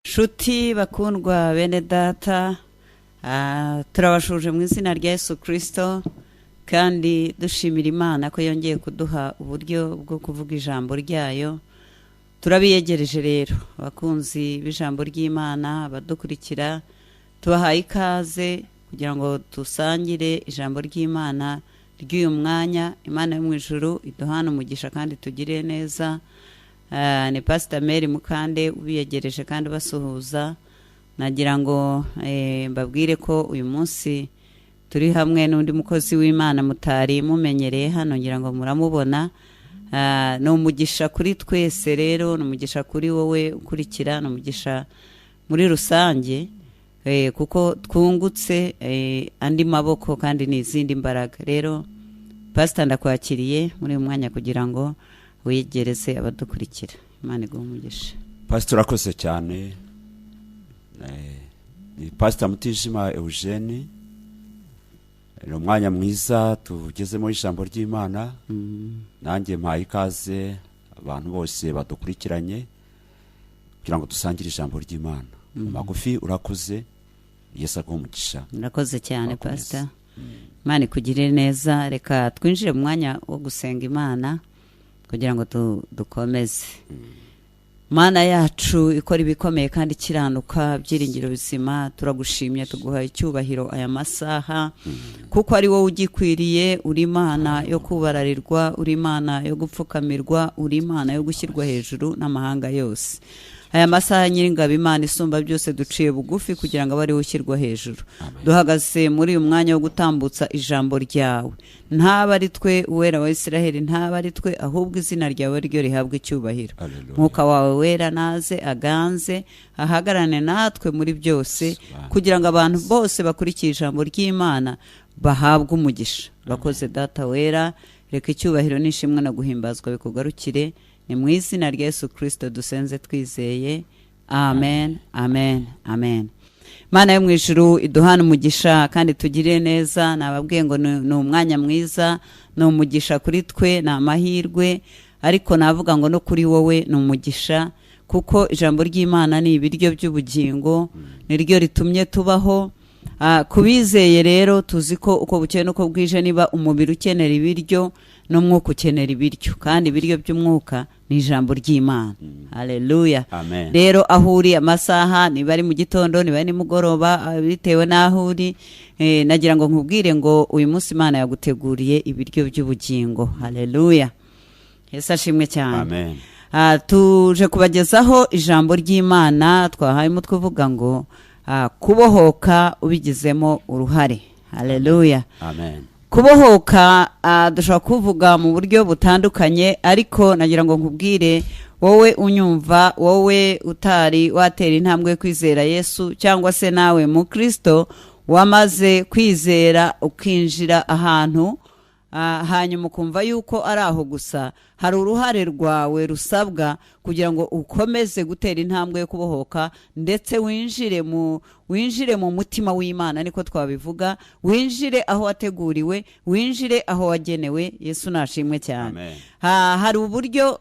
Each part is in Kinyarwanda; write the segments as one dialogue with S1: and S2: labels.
S1: Nshuti bakundwa bene data, turabashuje mu izina rya Yesu Kirisito kandi dushimira Imana ko yongeye kuduha uburyo bwo kuvuga ijambo ryayo. Turabiyegereje rero abakunzi b'ijambo ry'Imana abadukurikira, tubahaye ikaze kugira ngo dusangire ijambo ry'Imana ry'uyu mwanya. Imana yo mu ijuru iduhane umugisha kandi tugire neza. Ni Pastor Mary Mukande ubiyegereje kandi ubasuhuza. Nagira ngo mbabwire ko uyu munsi turi hamwe n'undi mukozi w'Imana mutari mumenyereye hano, ngira ngo muramubona. Ni umugisha kuri twese rero, ni umugisha kuri wowe ukurikira, ni umugisha muri rusange, kuko twungutse andi maboko kandi ni izindi mbaraga. Rero Pastor, ndakwakiriye muri uyu mwanya kugira ngo wiyegereze abadukurikira. Imana iguhe umugisha.
S2: Pastor, urakoze cyane. Ni Pastor Mutijima Eugene. Ni umwanya mwiza tugezemo ijambo ry'Imana. Nanjye mpaye ikaze abantu bose badukurikiranye kugira ngo dusangire ijambo ry'Imana. Mu magufi, urakoze, Yesu aguhe umugisha.
S1: Murakoze cyane.
S2: Wakomeza.
S1: Pastor, Imana ikugirire neza. Reka twinjire mu mwanya wo gusenga Imana kugira ngo dukomeze. Mana yacu ikora ibikomeye kandi ikiranuka, byiringiro bizima, turagushimye, tuguha icyubahiro aya masaha kuko ari wowe ugikwiriye. Uri Imana yo kubararirwa, uri Imana yo gupfukamirwa, uri Imana yo gushyirwa hejuru n'amahanga yose. Aya masaha, Nyiringabo Imana isumba byose, duciye bugufi kugira ngo abe ariwe ushyirwa hejuru. Duhagaze muri uyu mwanya wo gutambutsa ijambo ryawe. Ntaba ari twe, Uwera wa Israheli, ntaba ari twe, ahubwo izina ryawe ryo rihabwa icyubahiro.
S2: Hallelujah.
S1: Mwuka wawe wera naze aganze, ahagarane natwe muri byose kugira ngo abantu bose bakurikiye ijambo ry'Imana bahabwe umugisha. Bakoze Data wera, reka icyubahiro n'ishimwe no guhimbazwa bikugarukire. Ni mu izina rya Yesu Kirisito dusenze twizeye, amen, amen, amen. Mana yo mu ijuru iduhane umugisha kandi tugire neza. Nababwiye ngo ni umwanya mwiza, ni umugisha kuri twe, ni amahirwe, ariko navuga ngo no kuri wowe ni umugisha, kuko ijambo ry'Imana ni ibiryo by'ubugingo, niryo ritumye tubaho. Ku bizeye rero, tuzi ko uko bukeye n'uko bwije, niba umubiri ukenera ibiryo, n'umwuka ukenera ibiryo, kandi ibiryo by'umwuka ni ijambo ry'Imana. Haleluya!
S2: Amen.
S1: Rero aho uri amasaha, niba ari mu gitondo, niba ari nimugoroba, bitewe n'aho uri, nagira ngo nkubwire ngo uyu munsi Imana yaguteguriye ibiryo by'ubugingo. Haleluya! Yesu ashimwe cyane.
S2: Amen.
S1: Tuje kubagezaho ijambo ry'Imana twahaye umutwe uvuga ngo kubohoka ubigizemo uruhare. Haleluya!
S2: Amen.
S1: Kubohoka dushobora kuvuga mu buryo butandukanye, ariko nagira ngo nkubwire wowe unyumva, wowe utari watera intambwe yo kwizera Yesu, cyangwa se nawe mu Kristo wamaze kwizera ukinjira ahantu, hanyuma ukumva yuko ari aho gusa, hari uruhare rwawe rusabwa kugira ngo ukomeze gutera intambwe yo kubohoka, ndetse winjire mu mutima w'Imana, niko twabivuga, winjire aho wateguriwe, winjire aho wagenewe. Yesu nashimwe cyane.
S2: Amen.
S1: Hari uburyo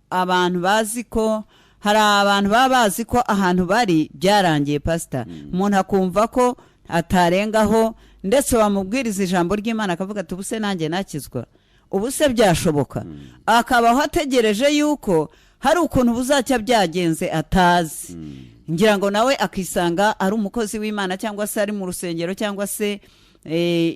S1: abantu bazi ko hari abantu baba bazi ko ahantu bari byarangiye, pasita. Umuntu akumva ko atarengaho, ndetse wamubwiriza ijambo ry'Imana akavuga ati: "Ubuse nanjye nakizwa? Ubuse byashoboka?" Akabaho ategereje yuko hari ukuntu buzacya byagenze atazi. Ngira ngo nawe akisanga ari umukozi w'Imana, cyangwa se ari mu rusengero, cyangwa se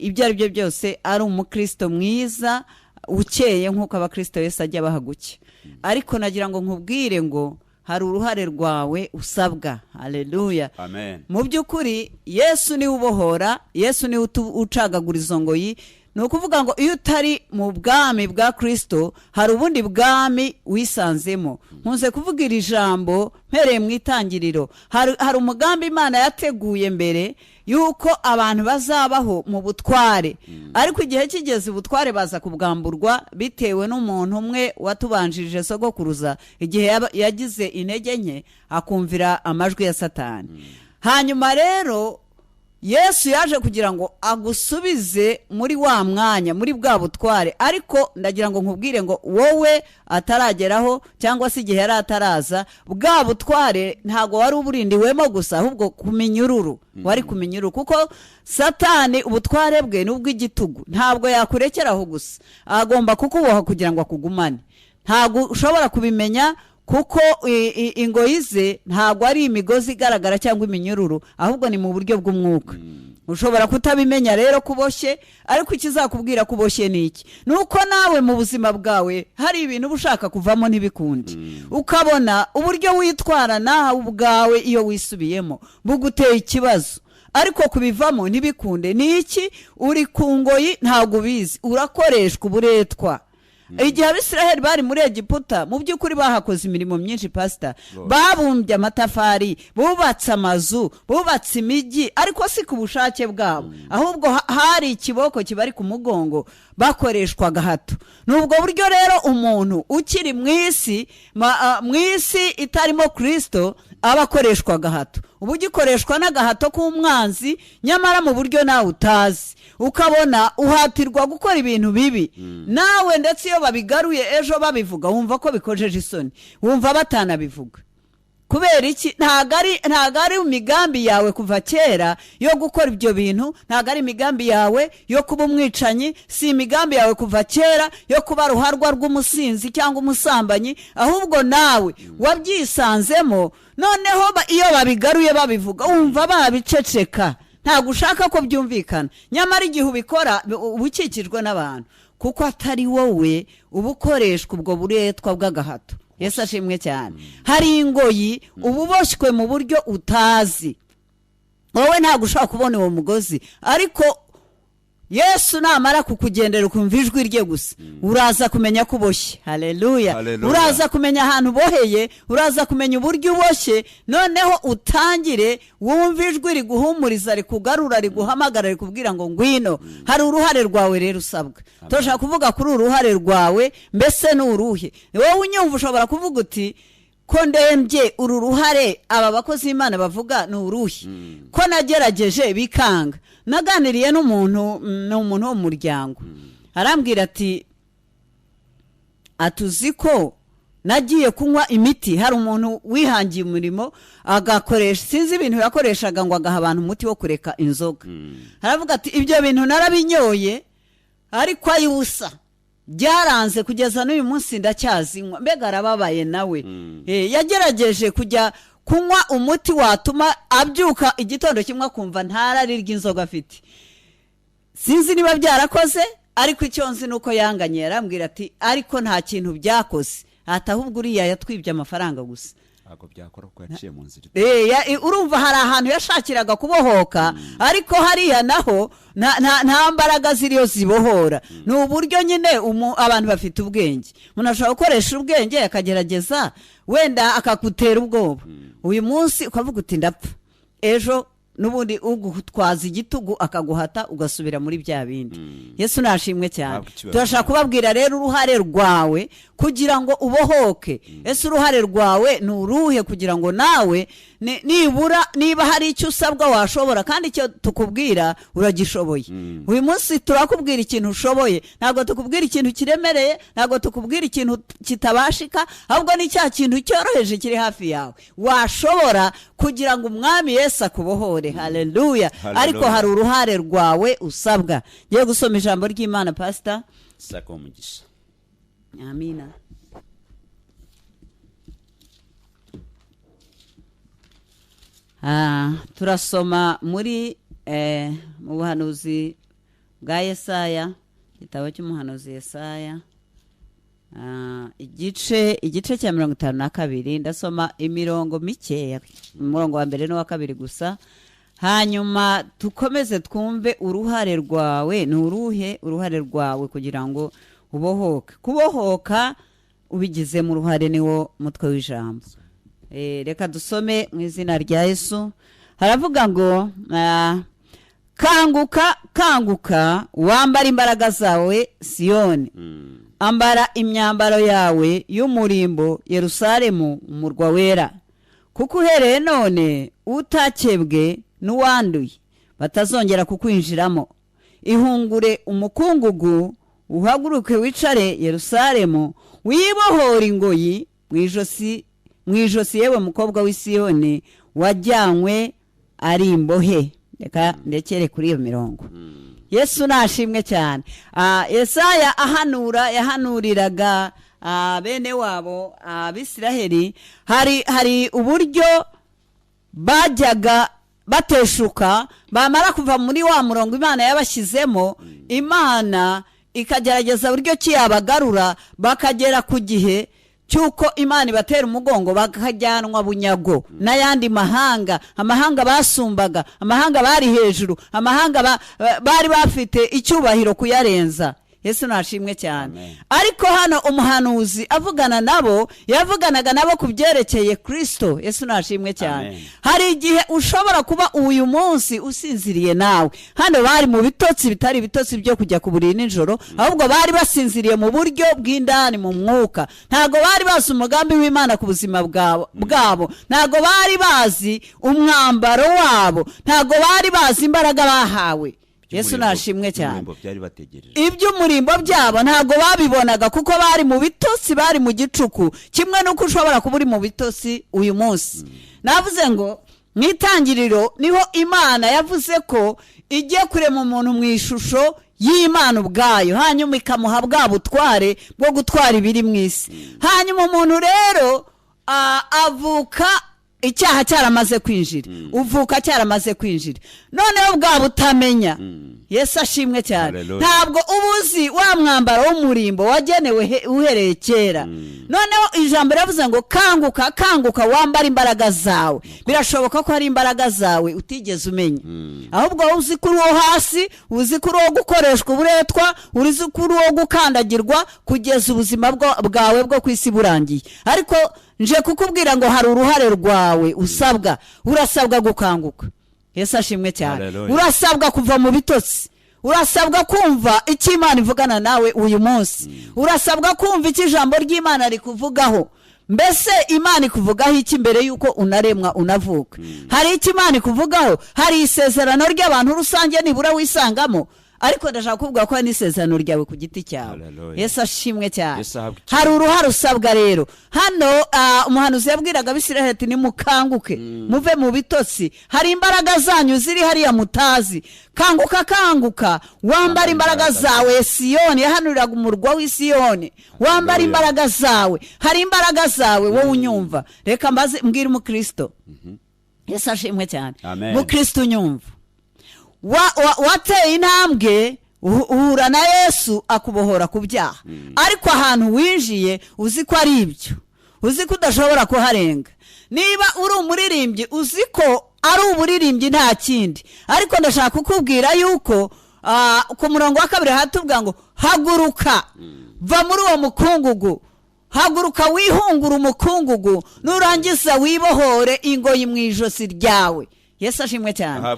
S1: ibyo ari byo byose ari umukristo mwiza ukeye nk'uko abakristo Yesu ajya abaha gucya. Ariko nagira ngo nkubwire ngo hari uruhare rwawe usabwa. Haleluya!
S2: Amen.
S1: Mu by'ukuri Yesu niwe ubohora, Yesu niwe ucagagura izo ngoyi. Ni ukuvuga ngo iyo utari mu bwami bwa Kirisito, hari ubundi bwami wisanzemo. Nkunze kuvuga iri jambo mpereye mu itangiriro. Hari umugambi Imana yateguye mbere yuko abantu bazabaho mu butware, ariko igihe kigeze ubutware baza kubwamburwa bitewe n'umuntu umwe watubanjirije, sogokuruza, igihe yagize intege nke akumvira amajwi ya Satani. Hanyuma rero Yesu yaje kugira ngo agusubize muri wa mwanya, muri bwa butware. Ariko ndagira ngo nkubwire ngo wowe atarageraho cyangwa se igihe yari ataraza, bwa butware ntabwo wari uburindiwemo gusa, ahubwo ku minyururu wari ku minyururu, kuko Satani ubutware bwe ni ubw'igitugu, ntabwo yakurekeraho gusa, agomba kukuboha kugira ngo akugumane. Ntabwo ushobora kubimenya kuko ingoyi ze ntabwo ari imigozi igaragara cyangwa iminyururu, ahubwo ni mu buryo bw'umwuka. Ushobora kutabimenya rero kuboshye, ariko ikizakubwira kuboshye ni iki? Ni uko nawe mu buzima bwawe hari ibintu uba ushaka kuvamo ntibikunde, ukabona uburyo witwara nawe ubwawe iyo wisubiyemo buguteye ikibazo, ariko kubivamo ntibikunde. Ni iki? Uri ku ngoyi ntabwo ubizi, urakoreshwa uburetwa. Igihe Abisiraheli bari muri Egiputa, mu by'ukuri bahakoze imirimo myinshi, pasita. Babumbye amatafari, bubatse amazu, bubatse imijyi, ariko si ku bushake bwabo, ahubwo hari ikiboko kibari ku mugongo, bakoreshwa gahato. Ni ubwo buryo rero umuntu ukiri mu isi, mu isi itarimo Kristo, aba akoreshwa gahato. Uba ugikoreshwa n'agahato k'umwanzi, nyamara mu buryo nawe utazi, ukabona uhatirwa gukora ibintu bibi nawe, ndetse iyo babigaruye ejo babivuga wumva ko bikojeje isoni, wumva batanabivuga. Kubera iki? Ntabwo ari imigambi yawe kuva kera yo gukora ibyo bintu, ntabwo ari imigambi yawe yo kuba umwicanyi, si imigambi yawe kuva kera yo kuba ruharwa rw'umusinzi cyangwa umusambanyi, ahubwo nawe wabyisanzemo. Noneho iyo babigaruye babivuga wumva babiceceka, ntabwo ushaka ko byumvikana, nyamara igihe ubikora uba ukikijwe n'abantu, kuko atari wowe uba ukoreshwa ubwo buretwa bw'agahato. Yesu ashimwe cyane. Hari ingoyi uba uboshywe mu buryo utazi, wowe ntabwo ushobora kubona uwo mugozi, ariko Yesu namara kukugendera ukumva ijwi rye gusa, uraza kumenya ko uboshye. Haleluya. Uraza kumenya ahantu uboheye, uraza kumenya uburyo uboshye, noneho utangire wumve ijwi riguhumuriza, rikugarura, riguhamagara, rikubwira ngo ngwino. Hari uruhare rwawe rero usabwa. Turashaka kuvuga kuri uruhare rwawe, mbese ni uruhe? Wowe unyumva ushobora kuvuga uti ko ndembye, uru ruhare aba bakozi b'Imana bavuga ni uruhe? Ko nagerageje bikanga. Naganiriye n'umuntu, ni umuntu wo mu muryango, arambwira ati atuzi ko nagiye kunywa imiti. Hari umuntu wihangiye umurimo agakoresha, sinzi ibintu yakoreshaga ngo agaha abantu umuti wo kureka inzoga. Aravuga ati ibyo bintu narabinyoye ariko ayusa byaranze, kugeza n'uyu munsi ndacyazinywa. Mbega arababaye nawe. Yagerageje kujya kunywa umuti watuma abyuka igitondo kimwe akumva ntararirya inzoga afite. Sinzi niba byarakoze, ariko icyo nzi nuko yanganye. Yarambwira ati ariko nta kintu byakoze, ati ahubwo uriya yatwibye amafaranga gusa.
S2: Ntabwo byakora kuko yaciye mu nzira.
S1: Urumva hari ahantu yashakiraga kubohoka, ariko hariya naho nta mbaraga ziriyo zibohora. Ni uburyo nyine abantu bafite ubwenge, umuntu ashobora gukoresha ubwenge akagerageza, wenda akagutera ubwoba uyu munsi ukavuga uti ndapfa, ejo n'ubundi ugutwaza igitugu akaguhata ugasubira muri bya bindi. Yesu nashimwe cyane. Turashaka kubabwira rero uruhare rwawe kugira ngo ubohoke. Ese uruhare rwawe ni uruhe kugira ngo nawe nibura niba hari icyo usabwa washobora, kandi icyo tukubwira uragishoboye. Uyu munsi turakubwira ikintu ushoboye, ntabwo tukubwira ikintu kiremereye, ntabwo tukubwira ikintu kitabashika, ahubwo ni cya kintu cyoroheje kiri hafi yawe washobora kugira ngo umwami Yesu akubohore. Haleluya. Ariko hari uruhare rwawe usabwa. Ngiye gusoma ijambo ry'Imana, pastor.
S2: Sako umugisha.
S1: Amina. Turasoma muri mu buhanuzi bwa Yesaya, igitabo cy'umuhanuzi Yesaya, igice cya 52. Ndasoma imirongo mikeya, umurongo wa mbere n'uwa kabiri gusa, hanyuma tukomeze twumve uruhare rwawe ni uruhe, uruhare rwawe kugira ngo ubohoke. Kubohoka ubigizemo uruhare niwo mutwe w'ijambo. Reka dusome mu izina rya Yesu. Haravuga ngo kanguka, kanguka, wambara imbaraga zawe Siyoni, ambara imyambaro yawe y'umurimbo Yerusalemu umurwa wera, kuko uhereye none utakebwe n'uwanduye Batazongera kukwinjiramo. Ihungure umukungugu, uhaguruke wicare Yerusalemu, wibohore ingoyi mu ijosi, yewe mukobwa w'i Siyoni wajyanywe ari imbohe. Reka ndekere kuri iyo mirongo. Yesu nashimwe cyane. Yesaya ahanura, yahanuriraga bene wabo Abisiraheli. Hari uburyo bajyaga bateshuka, bamara kuva muri wa murongo Imana yabashyizemo, Imana ikagerageza buryo ki yabagarura, bakagera ku gihe cy'uko Imana ibatera umugongo, bakajyanwa bunyago n'ayandi mahanga, amahanga basumbaga, amahanga bari hejuru, amahanga bari bafite icyubahiro kuyarenza. Yesu nashimwe cyane. Ariko hano umuhanuzi avugana nabo, yavuganaga nabo ku byerekeye Kristo. Yesu nashimwe cyane. Hari igihe ushobora kuba uyu munsi usinziriye nawe. Hano bari mu bitotsi bitari ibitotsi byo kujya ku buriri nijoro, ahubwo bari basinziriye mu buryo bw'indani mu mwuka. Ntago bari bazi umugambi w'Imana ku buzima bwabo, ntago bari bazi umwambaro wabo, ntago bari bazi imbaraga bahawe. Yesu nashimwe cyane. Iby'umurimbo byabo ntago babibonaga kuko bari mu bitotsi, bari mu gicuku, kimwe nuko ushobora kuba uri mu bitotsi uyu munsi. Navuze ngo mu itangiriro niho Imana yavuze ko igiye kurema umuntu mu ishusho y'Imana ubwayo, hanyuma ikamuha bwa butware bwo gutwara ibiri mu isi. Hanyuma umuntu rero avuka icyaha cyaramaze kwinjira, uvuka cyaramaze kwinjira, noneho bwa butamenya. Yesu ashimwe cyane. Ntabwo ubuzi wa mwambaro w'umurimbo wagenewe uhereye kera. Noneho ijambo ryavuze ngo kanguka, kanguka, wambara imbaraga zawe. Birashoboka ko hari imbaraga zawe utigeze umenya, ahubwo uzi kuri uwo hasi, uzi kuri uwo gukoreshwa uburetwa, uzi kuri uwo gukandagirwa kugeza ubuzima bwawe bwo ku isi burangiye. Ariko nje kukubwira ngo hari uruhare rwawe usabwa, urasabwa gukanguka. Yesu ashimwe cyane. Urasabwa kuva mu bitotsi, urasabwa kumva icyo Imana ivugana nawe uyu munsi, urasabwa kumva icyo ijambo ry'Imana rikuvugaho. Mbese Imana ikuvugaho iki mbere yuko unaremwa unavuka? Hari icyo Imana ikuvugaho, hari isezerano ry'abantu rusange nibura wisangamo, ariko ndashaka kuvuga ko n'isezerano ryawe ku giti cyawe. Yesu ashimwe cyane. Hari uruhare usabwa rero. Hano umuhanuzi yabwiraga Abisirayeli ati nimukanguke, muve mu bitotsi, hari imbaraga zanyu ziri hariya mutazi. Kanguka, kanguka, wambara imbaraga zawe. Siyoni, yahanuriraga umurwa w'i Siyoni, wambara imbaraga zawe. Hari imbaraga zawe wowe unyumva. Reka mbaze mbwira umukristo. Yesu ashimwe cyane. Mukristo unyumva, wateye intambwe uhura na Yesu akubohora ku byaha, ariko ahantu winjiye uzi ko ari ibyo, uzi ko udashobora kuharenga. Niba uri umuririmbyi uzi ko ari uburirimbyi nta kindi, ariko ndashaka kukubwira yuko ku murongo wa kabiri hatubwira ngo haguruka, va muri uwo mukungugu, haguruka wihungura umukungugu, nurangiza wibohore ingoyi mu ijosi ryawe. Yesu ashimwe cyane.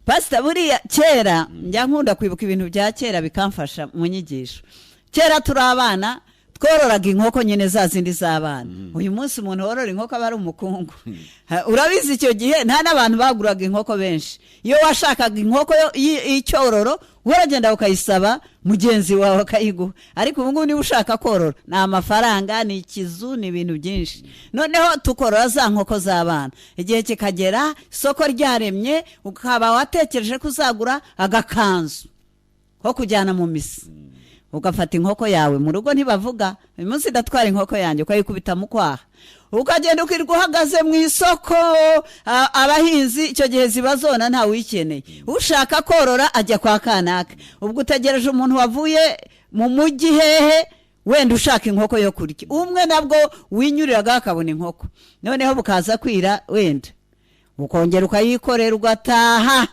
S1: Pastor, buriya kera njya nkunda kwibuka ibintu bya kera bikamfasha mu nyigisho. Kera turi abana twororaga inkoko nyine za zindi z'abana. Uyu munsi umuntu worora inkoko aba ari umukungu. Urabizi icyo gihe nta n'abantu baguraga inkoko benshi. Iyo washakaga inkoko y'icyororo waragenda ukayisaba mugenzi wawe akayiguha. Ariko ubu ngubu niba ushaka korora ni amafaranga, ni ikizu, ni ibintu byinshi. Noneho tukorora za nkoko z'abana, igihe kikagera isoko ryaremye, ukaba watekereje ko uzagura agakanzu ko kujyana mu misa, ugafata inkoko yawe mu rugo ntibavuga uyu munsi ndatwara inkoko yanjye, ukayikubita mu kwaha, ukagenda ukirirwa uhagaze mu isoko. Abahinzi icyo gihe ziba zona nta wikeneye, ushaka korora ajya kwa kanaka. Ubwo utegereje umuntu wavuye mu mujyi hehe wenda ushaka inkoko yo kurya, umwe nabwo winyuriraga akabona inkoko, noneho bukaza kwira wenda ukongera ukayikorera ugataha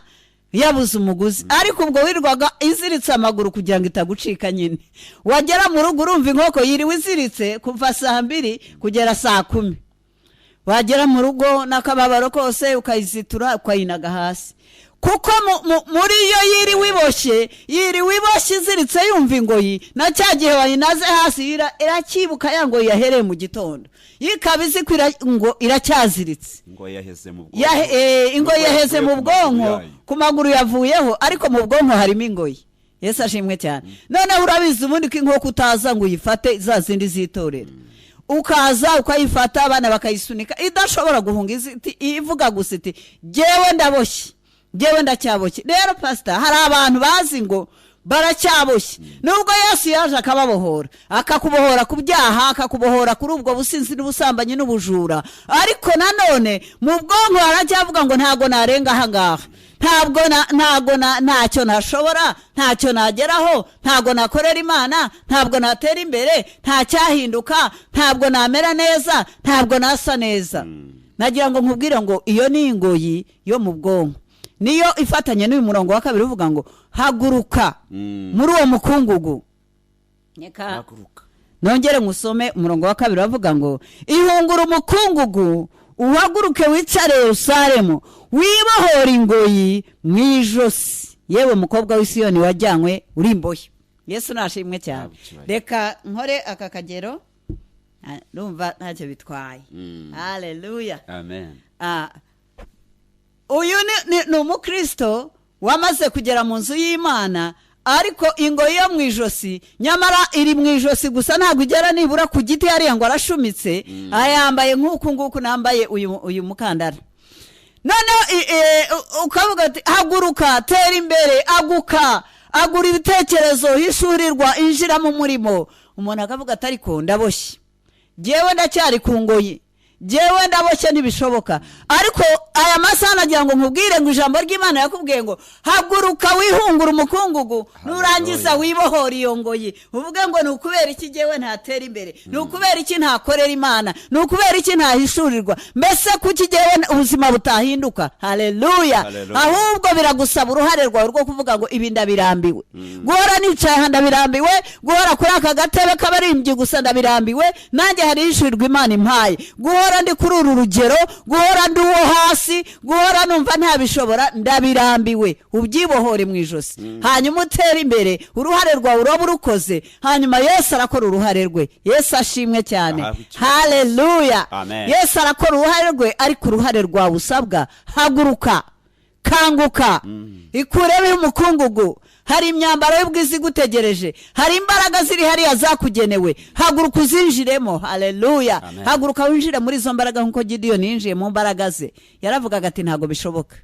S1: yabuze umuguzi. Ariko ubwo wirwaga iziritse amaguru kugira ngo itagucika nyine. Wagera mu rugo urumva inkoko yiriwe iziritse kuva saa 2 kugera saa 10. Wagera mu rugo n'akababaro kose ukayizitura ukayinaga hasi. Kuko muri yo yiriwe iboshye, yiriwe iboshye iziritse yumva ingoyi, na cya gihe wayinaze hasi iracyibuka ya ngoyi yahereye mu gitondo, ikaba izi ko ngo iracyaziritse.
S2: Ingoyi yaheze mu bwonko.
S1: Ingoyi yaheze mu
S2: Ku maguru
S1: bwonko,
S2: yayo.
S1: ku maguru yavuyeho, ariko mu bwonko harimo ingoyi. Yesu ashimwe cyane. Noneho urabizi ubundi ko inkoko utaza ngo uyifate za zindi z'itorero, ukaza ukayifata abana bakayisunika, idashobora guhunga, ivuga gusa iti jyewe ndaboshye, jyewe ndacyaboshye. Rero pasita, hari abantu bazi ngo baracyaboshye, nubwo Yesu yaje akababohora, akakubohora ku byaha, akakubohora kuri ubwo businzi n'ubusambanyi n'ubujura, ariko nanone mu bwonko haracyavuga ngo ntabwo narenga aha ngaha, ntabwo ntabwo ntacyo nashobora, ntacyo nageraho, ntabwo nakorera Imana, ntabwo natera imbere, nta cyahinduka, ntabwo namera neza, ntabwo nasa neza. Nagira ngo nkubwire ngo iyo ni ingoyi yo mu bwonko, niyo ifatanye n'uyu murongo wa kabiri uvuga ngo haguruka muri uwo mukungugu. Reka
S2: Haguruka.
S1: nongere nkusome umurongo wa kabiri bavuga ngo ihungura umukungugu, uhaguruke wicare Yerusalemu, wibohore ingoyi mu ijosi, yewe mukobwa w'i Siyoni wajyanywe uri imbohe. Yesu nashimwe cyane.
S2: Ntabwo ikibaye.
S1: Reka nkore aka kagero, ndumva ntacyo bitwaye. Haleluya.
S2: Amen.
S1: Uyu ni umukristo wamaze kugera mu nzu y'Imana, ariko ingoyi yo mu ijosi, nyamara iri mu ijosi gusa, ntabwo igera nibura ku giti hariya ngo arashumitse, ayambaye nk'uku nguku nambaye uyu mukandara. Noneho ukavuga ati haguruka, tera imbere, aguka, agura ibitekerezo, hishurirwa, injira mu murimo. Umuntu akavuga ati ariko ndaboshye, jyewe ndacyari ku ngoyi, jyewe ndaboshye ntibishoboka. Ariko aya masaha nagira ngo nkubwire ngo ijambo ry'Imana yakubwiye ngo haguruka wihungure umukungugu, nurangiza wibohora iyo ngoyi, uvuge ngo ni ukubera iki jyewe ntatera imbere, ni ukubera iki ntakorera Imana, ni ukubera iki ntahishurirwa, mbese kuki jyewe ubuzima butahinduka. Haleluya.
S2: Haleluya.
S1: Ahubwo biragusaba uruhare rwawe rwo kuvuga ngo ibi ndabirambiwe, guhora nicaye aha ndabirambiwe, guhora kuri aka gatebe k'abaririmbyi gusa ndabirambiwe, nanjye hari ishurirwa Imana impaye, guhora ndi kuri uru rugero, guhora ndi uwo hasi, guhora numva ntabishobora, ndabirambiwe. Ubyibohore mu ijosi, hanyuma utere imbere, uruhare rwawe uraba urukoze, hanyuma Yesu arakora uruhare rwe. Yesu ashimwe cyane.
S2: Ahabwe icyubahiro.
S1: Haleluya.
S2: Amen.
S1: Yesu arakora uruhare rwe, ariko uruhare rwawe usabwa, haguruka, kanguka, ikureho umukungugu. Hari imyambaro y'ubwiza igutegereje, hari imbaraga ziri hariya zakugenewe, haguruka uzinjiremo. Haleluya.
S2: Amen.
S1: Haguruka winjire muri izo mbaraga nk'uko Gidiyoni yinjiye mu mbaraga ze. Yaravugaga ati ntabwo bishoboka.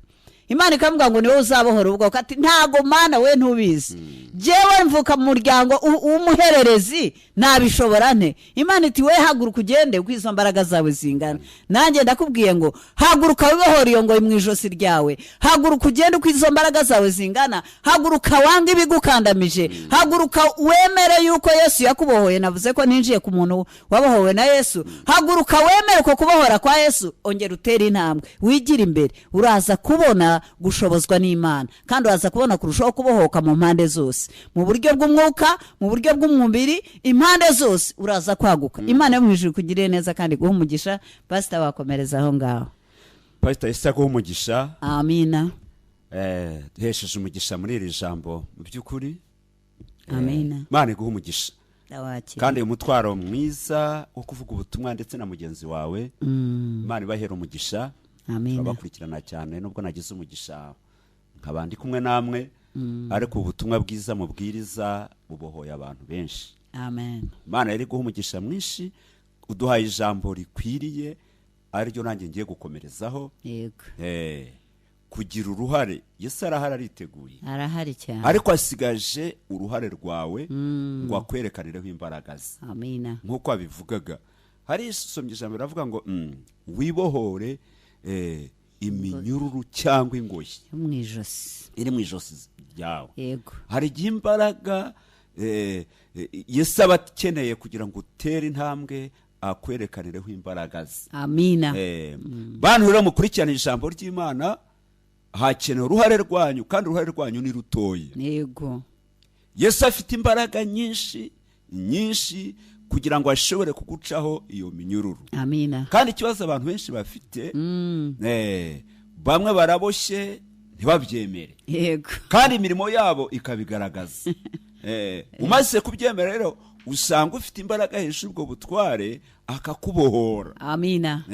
S1: Imana ikavuga ngo niwowe uzabohora ubwoko. Ati ntabwo Mana we ntubizi, jyewe mvuka mu muryango w'umuhererezi, nabishobora nte? Imana iti we haguruka ugende uko izo mbaraga zawe zingana. Nanjye ndakubwiye ngo haguruka wibohore iyo ngoyi mu ijosi ryawe, haguruka ugende uko izo mbaraga zawe zingana, haguruka wange ibigukandamije, haguruka wemere yuko Yesu yakubohoye. Navuze ko ninjiye ku muntu wabohowe na Yesu. Haguruka wemere uko kubohora kwa Yesu, ongera utere intambwe, wigire imbere, uraza kubona gushobozwa n'Imana, kandi uraza kubona kurushaho kubohoka mu mpande zose, mu buryo bw'umwuka, mu buryo bw'umubiri, impande zose uraza kwaguka. Imana yo mu ijuru ikugirire neza kandi iguhe umugisha. Pastor, wakomereza aho ngaho.
S2: Pastor, Yesu aguhe umugisha.
S1: Amina.
S2: Duhesheje umugisha muri iri jambo mu by'ukuri.
S1: Amina.
S2: Imana iguhe umugisha.
S1: Ndawakira.
S2: Kandi uyu mutwaro mwiza wo kuvuga ubutumwa ndetse na mugenzi wawe, Imana ibahera umugisha.
S1: Amina.
S2: Turabakurikirana cyane, nubwo nagize umugisha nkaba ndi kumwe namwe, ariko ubutumwa bwiza mubwiriza bubohoye abantu benshi.
S1: Amen.
S2: Imana yari guha umugisha mwinshi, uduhaye ijambo rikwiriye ariryo nanjye ngiye gukomerezaho.
S1: Yego.
S2: Kugira uruhare, Yesu arahari ariteguye,
S1: arahari cyane,
S2: ariko asigaje uruhare rwawe ngo akwerekanireho imbaraga ze.
S1: Amina.
S2: Nk'uko abivugaga, hari isomye ijambo riravuga ngo wibohore iminyururu cyangwa ingoyi
S1: yo mu ijosi,
S2: iri mu ijosi ryawe.
S1: Yego.
S2: Hari igihe imbaraga Yesu aba akeneye kugira ngo utere intambwe akwerekanireho imbaraga ze.
S1: Amina.
S2: Bantu rero mukurikirana ijambo ry'Imana, hakenewe uruhare rwanyu, kandi uruhare rwanyu ni rutoya.
S1: Yego.
S2: Yesu afite imbaraga nyinshi nyinshi kugira ngo ashobore kugucaho iyo minyururu.
S1: Amina.
S2: Kandi ikibazo abantu benshi bafite, bamwe baraboshye Ntibabyemere.
S1: Yego.
S2: Kandi imirimo yabo ikabigaragaza. Umaze kubyemera rero, usanga ufite imbaraga hejuru ubwo butware, akakubohora.
S1: Amina.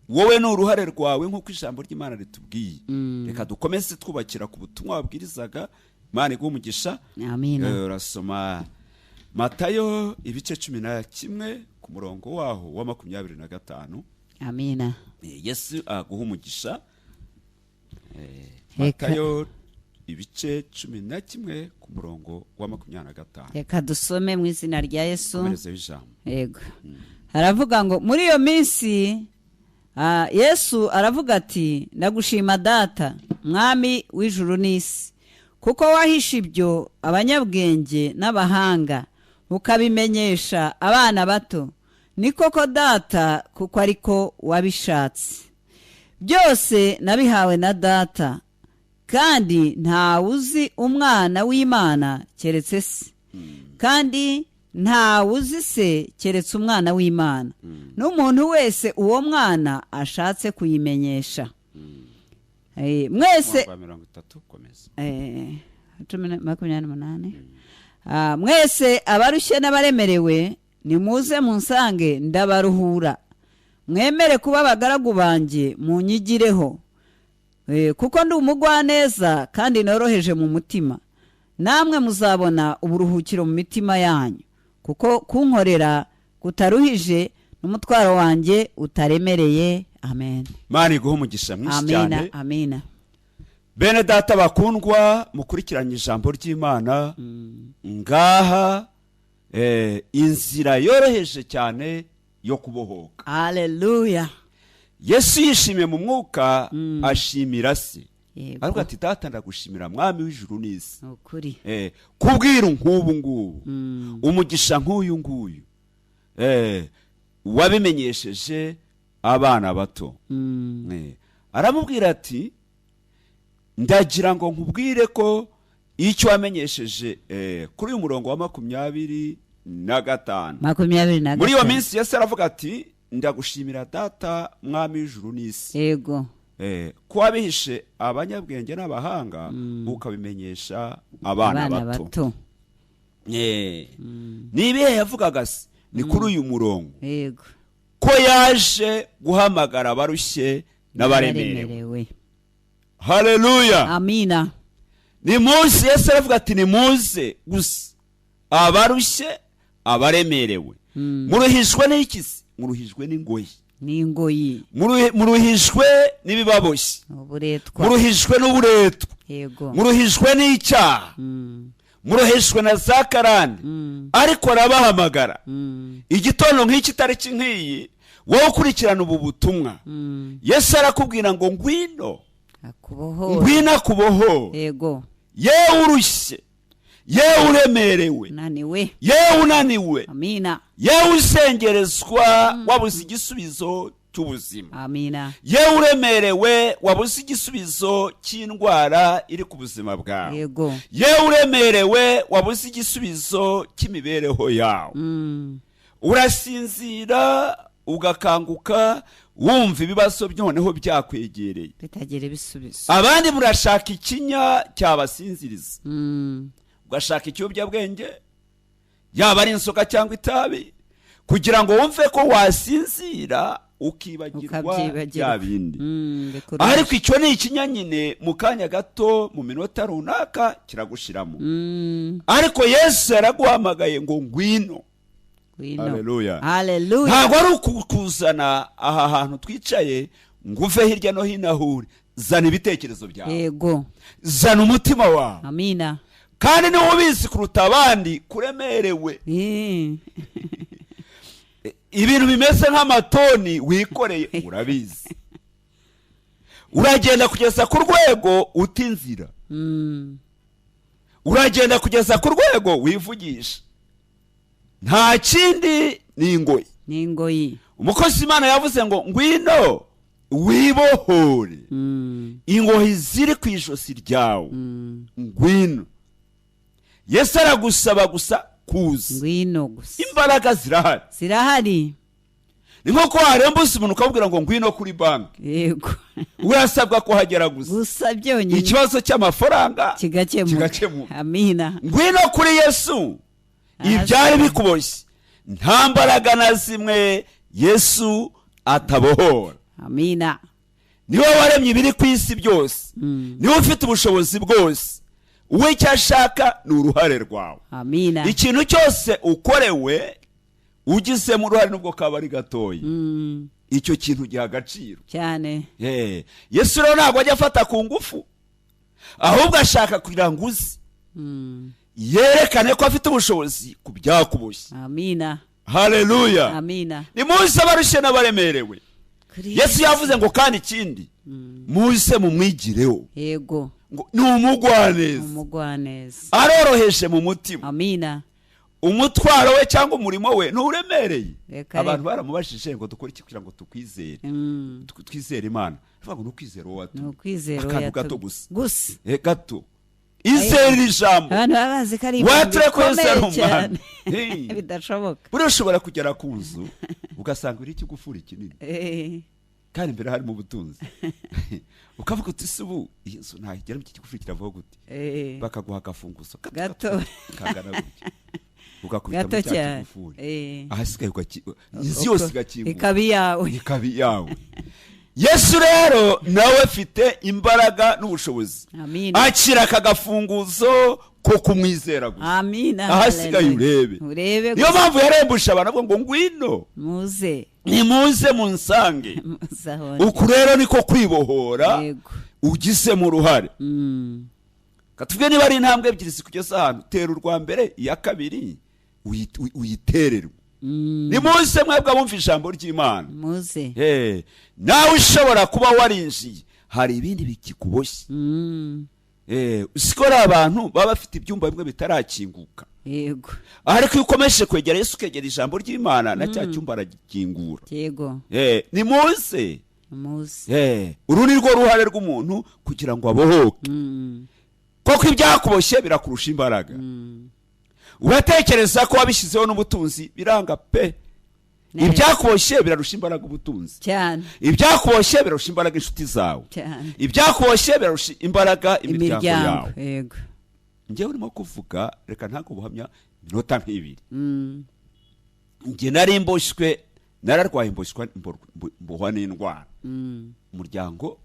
S2: Wowe ni uruhare rwawe, nk'uko ijambo ry'Imana ritubwiye. Reka dukomeze twubakira ku butumwa wabwirizaga. Imana iguhe umugisha.
S1: Amina.
S2: Urasoma Matayo ibice 11 ku murongo waho wa 25.
S1: Amina.
S2: Yesu aguha umugisha.
S1: Reka-
S2: Matayo ibice 11 ku murongo wa 25.
S1: Reka dusome mu izina rya Yesu.
S2: Komerezeho ijambo.
S1: Yego, haravuga ngo: muri iyo minsi Yesu aravuga ati: "Ndagushima Data, Mwami w'ijuru n'isi, kuko wahishe ibyo abanyabwenge n'abahanga, ukabimenyesha abana bato. Ni koko Data, kuko ariko wabishatse. Byose nabihawe na Data, kandi ntawe uzi Umwana w'Imana keretse Se, kandi ntawe uzi Se keretse Umwana w'Imana n'umuntu wese uwo mwana ashatse kuyimenyesha." Mwese
S2: Umurongo wa 30, komeza.
S1: 28. Mwese abarushye n'abaremerewe, nimuze munsange, ndabaruhura. Mwemere kuba abagaragu banjye, munyigireho, kuko ndi umugwaneza kandi noroheje mu mutima, namwe muzabona uburuhukiro mu mitima yanyu, kuko kunkorera kutaruhije n'umutwaro wanjye utaremereye. Amen.
S2: Imana iguhe umugisha mwinshi
S1: Amina.
S2: cyane.
S1: Amina.
S2: Bene Data bakundwa mukurikiranye ijambo ry'Imana, ngaha inzira yoroheje cyane yo kubohoka.
S1: Haleluya.
S2: Yesu yishimiye mu mwuka, ashimira Se. Aravuga ati: "Data, ndagushimira, Mwami w'ijuru n'isi."
S1: Ni ukuri.
S2: Kubwira nk'ubu ngubu, umugisha nk'uyu nguyu, wabimenyesheje abana bato. Aramubwira ati: "Ndagira ngo nkubwire ko icyo wamenyesheje," kuri uyu murongo wa 25.
S1: 25.
S2: Muri iyo minsi Yesu aravuga ati: "Ndagushimira Data, Mwami w'ijuru n'isi, ko wabihishe abanyabwenge n'abahanga, ukabimenyesha abana
S1: abana
S2: bato."
S1: Bato.
S2: Ni ibihe yavugaga se? Ni kuri uyu murongo, ko yaje guhamagara abarushye n'abaremerewe.
S1: N'abaremerewe.
S2: Haleluya.
S1: Amina.
S2: Ni munsi Yesu aravuga ati: "Nimuze gusa abarushye, abaremerewe." Muruhijwe n'iki se? Muruhijwe n'ingoyi.
S1: N'ingoyi.
S2: Muruhijwe n'ibibaboshye.
S1: Uburetwa.
S2: Muruhijwe n'uburetwa. Muruhijwe n'icyaha. Muruhijwe na za karande. Ariko arabahamagara igitondo nk'iki, tariki nk'iyi. Wowe ukurikirana ubu butumwa, Yesu arakubwira ngo: "Ngwino."
S1: Akubohora.
S2: Ngwino akubohore. Yewe urushye, yewe uremerewe,
S1: unaniwe,
S2: yewe unaniwe,
S1: Amina.
S2: yewe usengerezwa, wabuze igisubizo cy'ubuzima,
S1: Amina.
S2: yewe uremerewe, wabuze igisubizo cy'indwara iri ku buzima bwawe, yewe uremerewe, wabuze igisubizo cy'imibereho yawe, urasinzira ugakanguka wumva ibibazo noneho byakwegereye,
S1: bitagira ibisubizo.
S2: Abandi murashaka ikinya cyabasinziriza, ugashaka ikiyobyabwenge, yaba ari inzoga cyangwa itabi, kugira ngo wumve ko wasinzira ukibagirwa
S1: ukabyibagirwa.
S2: bya bindi.
S1: Bikurushya.
S2: Ariko icyo ni ikinya nyine, mu kanya gato, mu minota runaka kiragushiramo. Ariko Yesu yaraguhamagaye ngo: "Ngwino."
S1: Ngwino.
S2: Haleluya.
S1: Haleluya.
S2: Ntabwo ari ukukuzana aha hantu twicaye ngo uve hirya no hino aho uri. Zana ibitekerezo byawe, zana umutima wawe.
S1: Amina.
S2: Kandi niwe ubizi kuruta abandi kuremerewe, ibintu bimeze nk'amatoni wikoreye, urabizi. Uragenda kugeza ku rwego uta inzira, uragenda kugeza ku rwego wivugisha. Nta kindi, ni ingoyi.
S1: N'ingoyi.
S2: Umukozi Imana yavuze ngo: "Ngwino wibohore ingoyi ziri ku ijosi ryawe." Ngwino. Yesu aragusaba gusa kuza.
S1: Ngwino gusa.
S2: Imbaraga zirahari.
S1: Zirahari.
S2: Ni nko warembuza umuntu ukabwira ngo ngwino kuri banki.
S1: Yego.
S2: Urasabwa kuhagera gusa
S1: byonyine,
S2: ikibazo cy'amafaranga
S1: kigakemuka. Amina.
S2: Ngwino kuri Yesu, ibyari bikuboshye nta mbaraga na zimwe Yesu atabohora.
S1: Amina.
S2: Niwe waremye ibiri ku isi byose, niwe ufite ubushobozi bwose, we icyo ashaka ni uruhare rwawe.
S1: Amina.
S2: Ikintu cyose ukorewe ugizemo uruhare nubwo kaba ari gatoya, icyo kintu giha agaciro
S1: cyane.
S2: Yesu rero ntabwo ajya afata ku ngufu, ahubwo ashaka kugira ngo uze yerekane ko afite ubushobozi ku byakuboshye.
S1: Amina.
S2: Haleluya.
S1: Amina.
S2: Nimuze abarushye n'abaremerewe. Yesu yavuze ngo kandi ikindi muze mumwigireho.
S1: Yego.
S2: Ngo ni umugwaneza.
S1: Umugwaneza.
S2: Aroroheje mu mutima.
S1: Amina.
S2: Umutwaro we cyangwa umurimo we nturemereye. Abantu baramubashije ngo dukore iki kugira ngo tukwizere, twizere Imana. Bavuga ngo nukwizera uwo watumye. Akantu gato gusa.
S1: Gusa.
S2: Gato. Izere ijambo.
S1: Abantu babazi ko ari ibintu bikomeye cyane. Bidashoboka.
S2: Buriya ushobora kugera ku nzu ugasanga uri ikigufuri kinini. Kandi mbere harimo ubutunzi. Ukavuga uti se ubu iyi nzu ntayigera mu kigufuri kiravaho gute? Bakaguha agafunguzo
S1: gato
S2: kangana gutya. Ugakubita mu cya kigufuri. Ahasigaye inzu yose igakingura.
S1: Ikaba iyawe.
S2: Yesu rero nawe afite imbaraga n'ubushobozi. Akira aka gafunguzo ko kumwizera gusa.
S1: Amina.
S2: Ahasigaye urebe. Niyo mpamvu yarembusha abantu avuga ngo ngwino.
S1: Muze.
S2: Nimuze munsange. Uku rero niko kwibohora ugizemo uruhare. Katuvuge niba ari intambwe ebyiri zikugeza ahantu, tera urwa mbere, iya kabiri uyitererwe. Nimuze mwebwe abumva ijambo ry'Imana.
S1: Muze.
S2: Nawe ushobora kuba warinjiye, hari ibindi bikikuboshye. Usikora abantu baba bafite ibyumba bimwe bitarakinguka.
S1: Yego.
S2: Ariko iyo ukomeje kwegera Yesu ukegera ijambo ry'Imana, na cya cyumba aragikingura.
S1: Yego.
S2: Nimuze.
S1: Muze.
S2: Uru ni rwo ruhare rw'umuntu kugira ngo abohoke. Koko ibyakuboshye birakurusha imbaraga. Uratekereza ko wabishyizeho n'ubutunzi, biranga pe. Ibyakuboshye birarusha imbaraga ubutunzi.
S1: Cyane.
S2: Ibyakuboshye birarusha imbaraga inshuti zawe.
S1: Cyane.
S2: Ibyakuboshye birarusha imbaraga imiryango yawe.
S1: Yego.
S2: Njyewe urimo kuvuga, reka ntange ubuhamya iminota nk'ibiri. Njye nari mboshywe, nararwaye mboshywa mbohwa n'indwara. Umuryango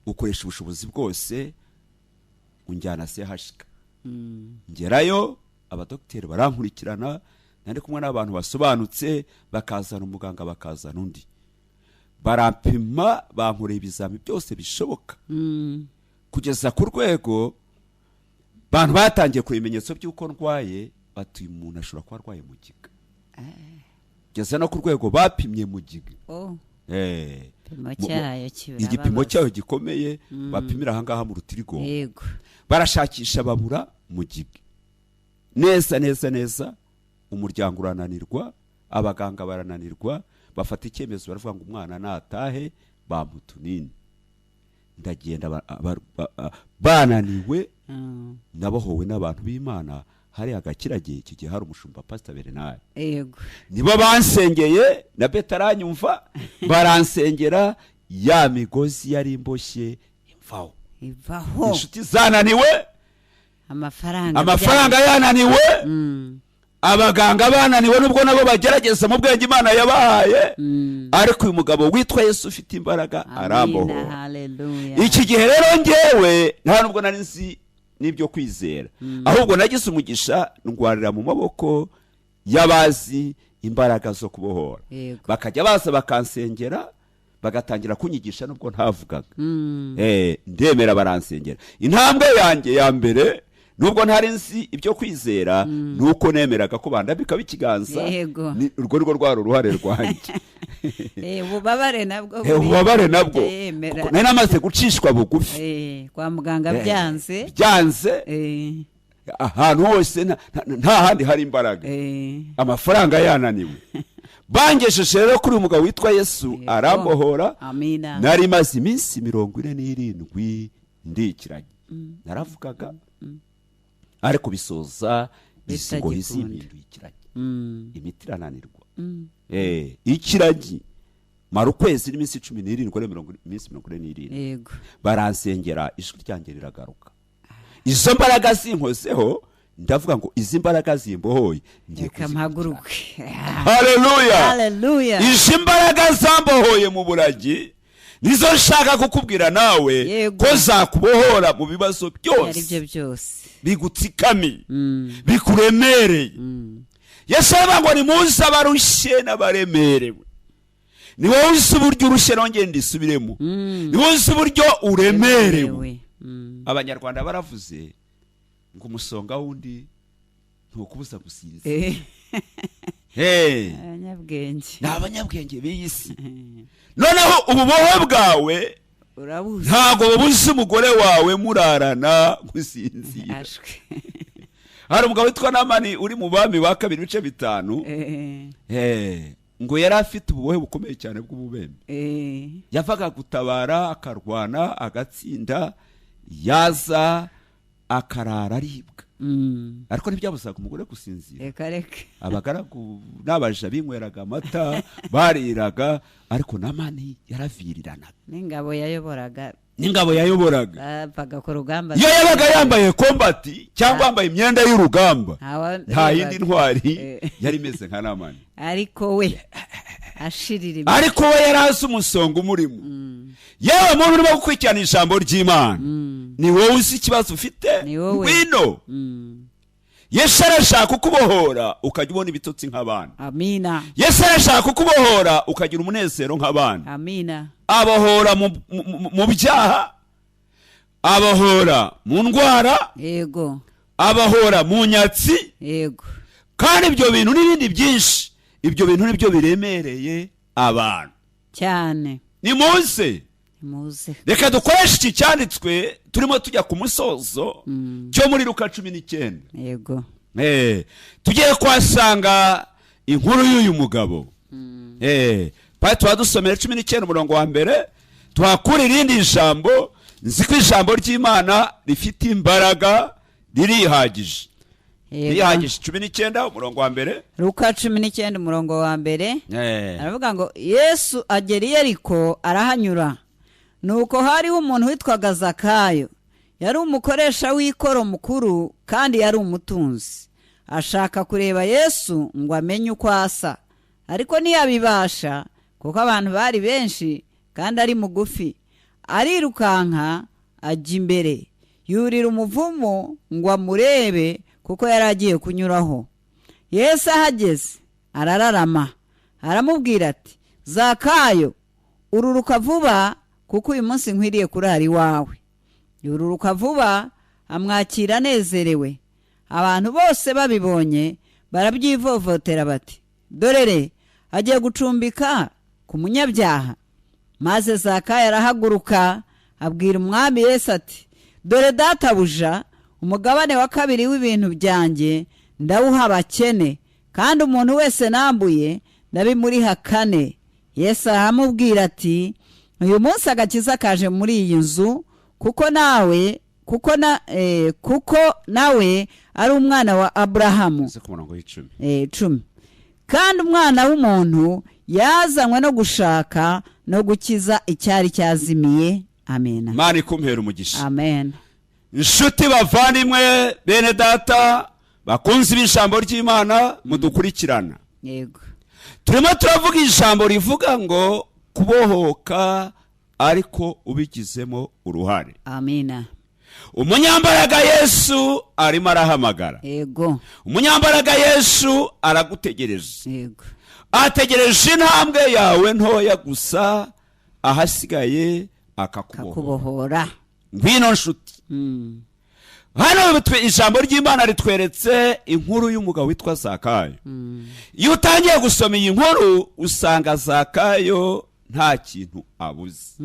S2: ukoresha ubushobozi bwose unjyana CHK. Ngerayo abadokiteri barankurikirana, nari kumwe n'abantu basobanutse, bakazana umuganga bakazana undi, barampima, bankoreye ibizami byose bishoboka. Kugeza ku rwego bantu batangiye ku bimenyetso by'uko ndwaye, bati umuntu ashobora kuba arwaye mugiga. Kugeza no ku rwego bapimye mugiga. Igipimo cyayo gikomeye bapimira aha ngaha mu rutirigongo.
S1: Yego.
S2: Barashakisha babura mugiga. Neza neza neza, umuryango urananirwa, abaganga barananirwa, bafata icyemezo baravuga ngo umwana natahe bamutunini. Ndagenda bananiwe, nabohowe n'abantu b'Imana. Hari agakiragiye iki gihe hari umushumba Pastor Bernard.
S1: Yego.
S2: Nibo bansengeye na betaranyumva, baransengera ya migozi yari imboshye imvaho.
S1: Ivaho.
S2: Inshuti zananiwe, amafaranga yananiwe, abaganga bananiwe nubwo nabo bagerageza mu bwenge Imana yabahaye, ariko uyu mugabo witwa Yesu ufite imbaraga arambohora. Iki gihe rero njyewe nta nubwo nari nzi n'ibyo kwizera, ahubwo nagize umugisha ndwarira mu maboko y'abazi imbaraga zo kubohora. Bakajya baza bakansengera, bagatangira kunyigisha nubwo ntavugaga. Ndemera baransengera. Intambwe yanjye ya mbere nubwo ntari nzi ibyo kwizera, nuko nemeraga ko bandambika ikiganza, urwo rwo rwaro uruhare rwanjye.
S1: Ububabare nabwo,
S2: ububabare nabwo nari namaze gucishwa bugufi.
S1: Kwa muganga byanze,
S2: ahantu hose nta handi hari imbaraga, amafaranga yananiwe. Bangesheje rero kuri umugabo witwa Yesu arambohora. Nari maze iminsi 47 ndikiranye, naravugaga ariko bisoza isingo izimpinduye ikiragi, imiti irananirwa. Ikiragi mara ukwezi n'iminsi 17 iminsi 47.
S1: Yego.
S2: Baransengera ijwi ryanjye riragaruka. Izo mbaraga zinkozeho, ndavuga ngo izi mbaraga zimbohoye ngiye
S1: Reka
S2: kuzikurikirana.
S1: mpaguruke.
S2: Haleluya.
S1: Haleluya.
S2: Izi mbaraga zambohoye mu buragi nizo nshaka kukubwira nawe
S1: Yego.
S2: ko zakubohora mu bibazo
S1: Ari byo
S2: byose
S1: byose
S2: bigutsikamiye, bikuremereye. Yesu aravuga ngo nimuze abarushye n'abaremerewe. Ni wowe uzi uburyo urushye, nongere ndisubiremo, ni wowe uzi uburyo uremerewe. Abanyarwanda baravuze ngo umusonga w'undi ntukubuza gusinzira. Hey.
S1: Abanyabwenge.
S2: Ni abanyabwenge b'iyi si. Noneho ububohe bwawe
S1: urabuze
S2: ntabwo bubuza umugore wawe murarana gusinzira.
S1: Ashwe.
S2: Hari umugabo witwa Namani uri mu Bami ba Kabiri ibice 5. Ngo yari afite ububohe bukomeye cyane bw'ububembe. Yavaga gutabara, akarwana, agatsinda, yaza akarara aribwa. Ariko ntibyabuzaga umugore gusinzira.
S1: Reka reka.
S2: Abagaragu n'abaja binyweraga amata, bariraga, ariko Namani yaraviriranaga.
S1: N'ingabo yayoboraga.
S2: N'ingabo yayoboraga.
S1: Bavaga ku rugamba.
S2: Iyo yabaga yambaye combat cyangwa yambaye imyenda y'urugamba, nta yindi ntwari yari imeze nka Namani.
S1: Ariko we ashirira
S2: Ariko we yari azi umusonga umurimo. Yewe muntu urimo gukurikirana ijambo ry'Imana, ni wowe uzi ikibazo ufite.
S1: Ni wowe.
S2: Ngwino. Yesu arashaka kukubohora ukajya ubona ibitotsi nk'abana.
S1: Amina.
S2: Yesu arashaka kukubohora ukagira umunezero nk'abana.
S1: Amina.
S2: Abohora mu byaha, abohora mu ndwara,
S1: Yego.
S2: abahora mu nyatsi.
S1: Yego.
S2: Kandi ibyo bintu n'ibindi byinshi, ibyo bintu nibyo biremereye abantu
S1: cyane.
S2: Nimuze.
S1: Muze.
S2: Reka dukoreshe iki cyanditswe turimo tujya ku musozo cyo muri Luka 19.
S1: Yego.
S2: Tugiye kuhasanga inkuru y'uyu mugabo. Pari tuba dusomera 19 umurongo wa mbere, tuhakura irindi jambo. Nzi ko ijambo ry'Imana rifite imbaraga, ririhagije.
S1: Yego.
S2: Ririhagije. 19 umurongo wa mbere.
S1: Luka 19 umurongo wa mbere. Aravuga ngo Yesu agera i Yeriko arahanyura. Nuko hariho umuntu witwaga Zakayo, yari umukoresha w'ikoro mukuru kandi yari umutunzi. Ashaka kureba Yesu ngo amenye uko asa, ariko ntiyabibasha kuko abantu bari benshi kandi ari mugufi. Arirukanka ajya imbere, yurira umuvumo ngo amurebe kuko yari agiye kunyuraho. Yesu ahageze arararama, aramubwira ati Zakayo, ururuka vuba kuko uyu munsi nkwiriye kurara iwawe. Yururuka vuba amwakira anezerewe. Abantu bose babibonye barabyivovotera bati dorere agiye gucumbika ku munyabyaha. Maze Zakayo arahaguruka abwira umwami Yesu ati dore databuja, umugabane wa kabiri w'ibintu byanjye ndawuha abakene, kandi umuntu wese nambuye ndabimuriha kane. Yesu aramubwira ati uyu munsi agakiza kaje muri iyi nzu, kuko nawe kuko nawe ari umwana wa Aburahamu.
S2: Uze ku murongo w'icumi.
S1: 10. Kandi umwana w'umuntu yazanywe no gushaka no gukiza icyari cyazimiye. Amen.
S2: Imana ikumpera umugisha.
S1: Amen.
S2: Inshuti bavandimwe, bene data bakunze ijambo ry'Imana mudukurikirana.
S1: Yego.
S2: Turimo turavuga ijambo rivuga ngo kubohoka ariko ubigizemo uruhare.
S1: Amina.
S2: Umunyambaraga Yesu arimo arahamagara.
S1: Yego.
S2: Umunyambaraga Yesu aragutegereje.
S1: Yego.
S2: Ategereje intambwe yawe ntoya gusa, ahasigaye akakubohora.
S1: Kakubohora.
S2: Ngwino nshuti. Hano ijambo ry'Imana ritweretse inkuru y'umugabo witwa Zakayo. Iyo utangiye gusoma iyi nkuru usanga Zakayo nta kintu abuze.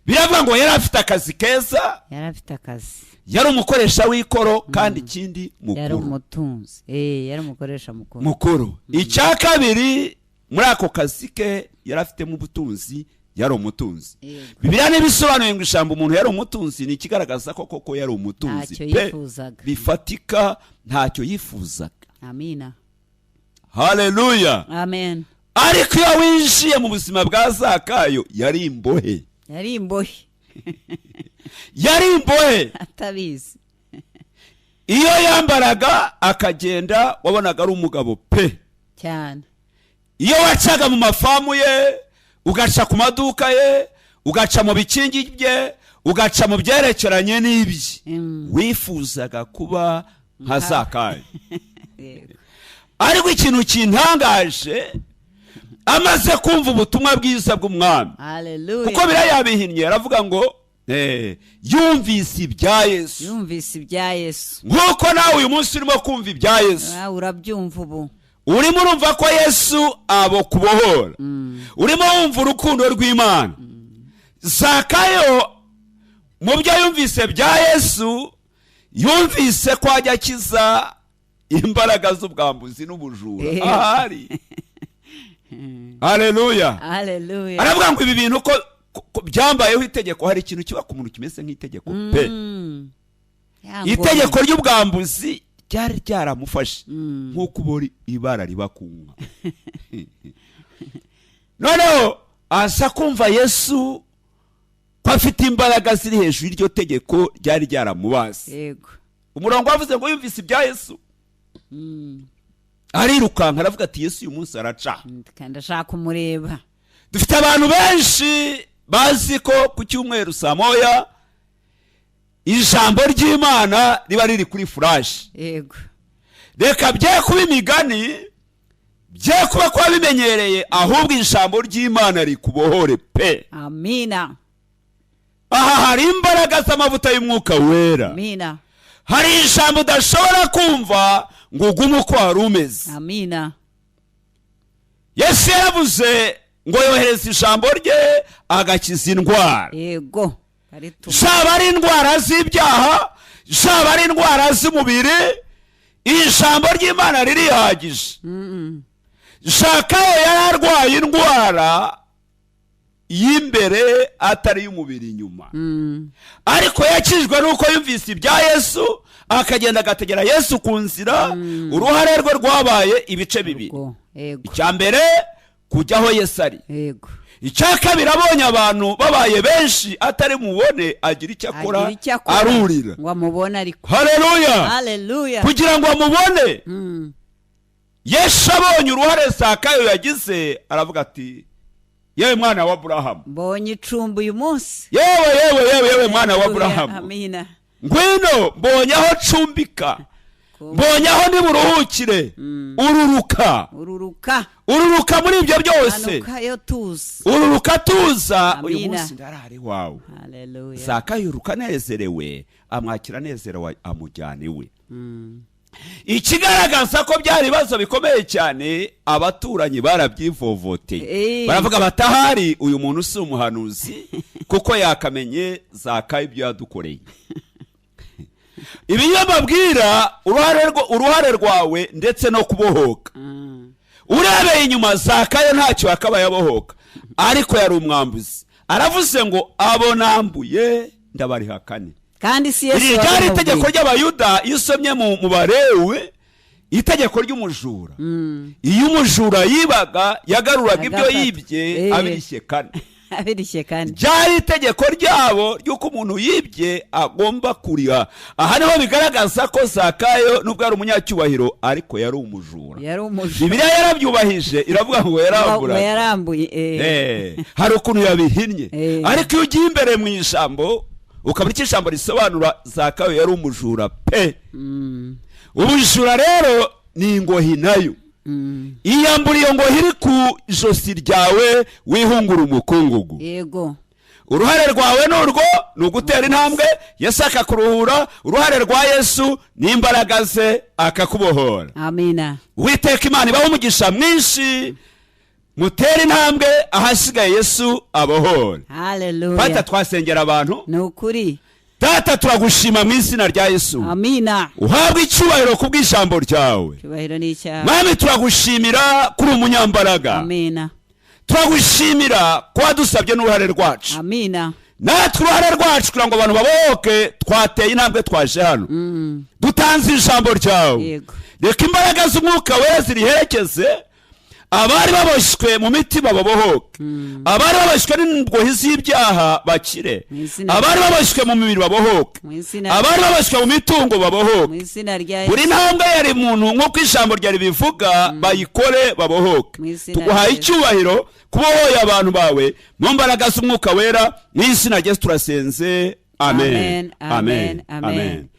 S2: Biravuga ngo yari afite akazi keza,
S1: Yari afite akazi,
S2: yari umukoresha w'ikoro, kandi ikindi
S1: yari
S2: mukuru.
S1: umutunzi. Yari umukoresha mukuru.
S2: Mukuru. Icya kabiri, muri ako kazi ke yari afitemo ubutunzi, yari umutunzi.
S1: Yego.
S2: Bibiliya ntibisobanuye ngo ijambo umuntu yari umutunzi ni ikigaragaza ko koko yari umutunzi
S1: Ntacyo
S2: pe
S1: yifuzaga.
S2: bifatika, ntacyo yifuzaga.
S1: Amina.
S2: Haleluya.
S1: Amen.
S2: Ariko iyo winjiye mu buzima bwa Zakayo, yari imbohe.
S1: Yari imbohe.
S2: Yari imbohe.
S1: Atabizi.
S2: Iyo yambaraga akagenda, wabonaga ari umugabo pe.
S1: Cyane.
S2: Iyo wacaga mu mafamu ye, ugaca ku maduka ye, ugaca mu bikingi bye, ugaca mu byerekeranye n'ibye, wifuzaga kuba nka Zakayo. Ariko ikintu kintangaje, amaze kumva ubutumwa bwiza bw'umwami,
S1: Haleluya.
S2: kuko biriya yabihinnye, aravuga ngo yumvise ibya Yesu.
S1: Yumvise ibya Yesu.
S2: Nk'uko nawe uyu munsi urimo kumva ibya Yesu.
S1: Nawe urabyumva ubu.
S2: Urimo urumva ko Yesu abo kubohora, urimo wumva urukundo rw'Imana. Zakayo mu byo yumvise bya Yesu, yumvise ko ajya akiza imbaraga z'ubwambuzi n'ubujura. Ahari, haleluya.
S1: Haleluya.
S2: Aravuga ngo ibi bintu ko byambayeho itegeko. Hari ikintu kiba ku muntu kimeze nk'itegeko pe.
S1: Ya ngoma.
S2: Itegeko ry'ubwambuzi ryari ryaramufashe nk'uko ubora ibara riba ku nka. Noneho aza kumva Yesu ko afite imbaraga ziri hejuru y'iryo tegeko ryari ryaramubase. Umurongo wavuze ngo yumvise ibya Yesu, arirukanka, aravuga ati: "Yesu uyu munsi araca."
S1: Kandi ndashaka kumureba.
S2: Dufite abantu benshi bazi ko ku cyumweru saa 1 ijambo ry'Imana riba riri kuri flash. Reka bye kuba imigani, bye kuba bimenyereye, ahubwo ijambo ry'Imana rikubohore pe.
S1: Amina.
S2: Aha hari imbaraga z'amavuta y'Umwuka Wera.
S1: Amina.
S2: Hari ijambo udashobora kumva ngo ugume uko wari umeze.
S1: Amina.
S2: Yesu yaravuze ngo yohereza ijambo rye agakiza indwara.
S1: Yego, arituma.
S2: Zaba ari indwara z'ibyaha, zaba ari indwara z'umubiri, ijambo ry'Imana ririhagije. Zakayo yari arwaye indwara y'imbere, atari iy'umubiri inyuma, ariko yakijwe n'uko yumvise ibya Yesu, akagenda agategera Yesu ku nzira. Uruhare rwe rwabaye ibice bibiri.
S1: Yego yego
S2: Icya mbere, kujya aho Yesu ari. Icya kabiri, abonye abantu babaye benshi atari mubone, agira icyo akora.
S1: Agira icyo akora.
S2: Arurira.
S1: Ngo amubone ariko.
S2: Haleluya.
S1: Haleluya.
S2: Kugira ngo amubone. Yesu abonye uruhare Zakayo yagize, aravuga ati: "Yewe mwana wa Aburahamu."
S1: Mbonye icumbi uyu munsi.
S2: "Yewe, yewe, yewe, yewe mwana wa Aburahamu."
S1: Amina.
S2: "Ngwino, mbonye aho ncumbika, mbonye aho niburuhukire." Ururuka.
S1: Ururuka.
S2: Ururuka muri ibyo byose.
S1: Manuka yo tuzi.
S2: Ururuka, tuza uyu
S1: Amina.
S2: munsi ndarara iwawe.
S1: Haleluya.
S2: Zakayo uruka anezerewe, amwakira anezerewe, amujyana iwe. Ikigaragaza ko byari ibibazo bikomeye cyane, abaturanyi barabyivovoteye. Baravuga batahari uyu muntu si umuhanuzi, kuko yakamenye Zakayo ibyo yadukoreye. Ibi iyo mbabwira uruhare rwawe ndetse no kubohoka, urebeye inyuma Zakayo ntacyo yakabaye abohoka, ariko yari umwambuzi. Aravuze ngo: "Abo nambuye ndabariha kane."
S1: Kandi si Yesu
S2: Iri ryari
S1: wabimubwiye.
S2: itegeko ry'Abayuda. Iyo usomye mu Balewi, itegeko ry'umujura, iyo umujura yibaga yagaruraga ibyo
S1: Agafata.
S2: yibye abirishye kane.
S1: Abirishye kandi.
S2: Ryari itegeko ryabo ry'uko umuntu yibye agomba kuriha. Aha niho bigaragaza ko Zakayo, nubwo yari umunyacyubahiro, ariko yari umujura.
S1: Yari umujura.
S2: Bibiliya yarabyubahije, iravuga ngo
S1: ngo
S2: yaramburaga.
S1: Yarambuye.
S2: Hari ukuntu yabihinnye. Ariko iyo ugiye imbere mu ijambo ukabona icyo ijambo risobanura, Zakayo yari umujura pe. Ubujura rero ni ingohi nayo. Iyambura iyo ngohi iri ku ijosi ryawe, wihungura umukungugu. Uruhare rwawe ni urwo, ni ugutera intambwe, Yesu akakuruhura. Uruhare rwa Yesu ni imbaraga ze, akakubohora.
S1: Amina.
S2: Uwiteka Imana ibahe umugisha mwinshi. Mutere intambwe, ahasigaye Yesu abohore.
S1: Haleluya.
S2: Fata, twasengera abantu.
S1: Ni ukuri.
S2: Data, turagushima mu izina rya Yesu.
S1: Amina.
S2: Uhabwe icyubahiro ku bw'ijambo ryawe.
S1: Icyubahiro ni icyawe.
S2: Mwami, turagushimira kuri umunyambaraga.
S1: Amina.
S2: Turagushimira ko wadusabye n'uruhare rwacu.
S1: Amina.
S2: Natwe uruhare rwacu kugira ngo abantu babohoke, twateye intambwe, twaje hano, dutanze ijambo ryawe. Reka imbaraga z'Umwuka Wera ziriherekeze, abari baboshywe mu mitima babohoke, abari baboshywe n'ingoyi z'ibyaha bakire,
S1: Mu izina
S2: abari baboshywe mu mibiri babohoke,
S1: Mu izina
S2: abari baboshywe mu mitungo
S1: mu
S2: babohoke.
S1: izina rya
S2: Buri
S1: Yesu.
S2: ntambwe yari muntu, nk'uko ijambo ryari bivuga, bayikore babohoke.
S1: Mu izina
S2: Tuguhaye
S1: rya Yesu.
S2: icyubahiro kubohoye abantu bawe mu mbaraga z'Umwuka Wera. Mu izina rya Yesu turasenze, amen.
S1: Amen, amen, amen.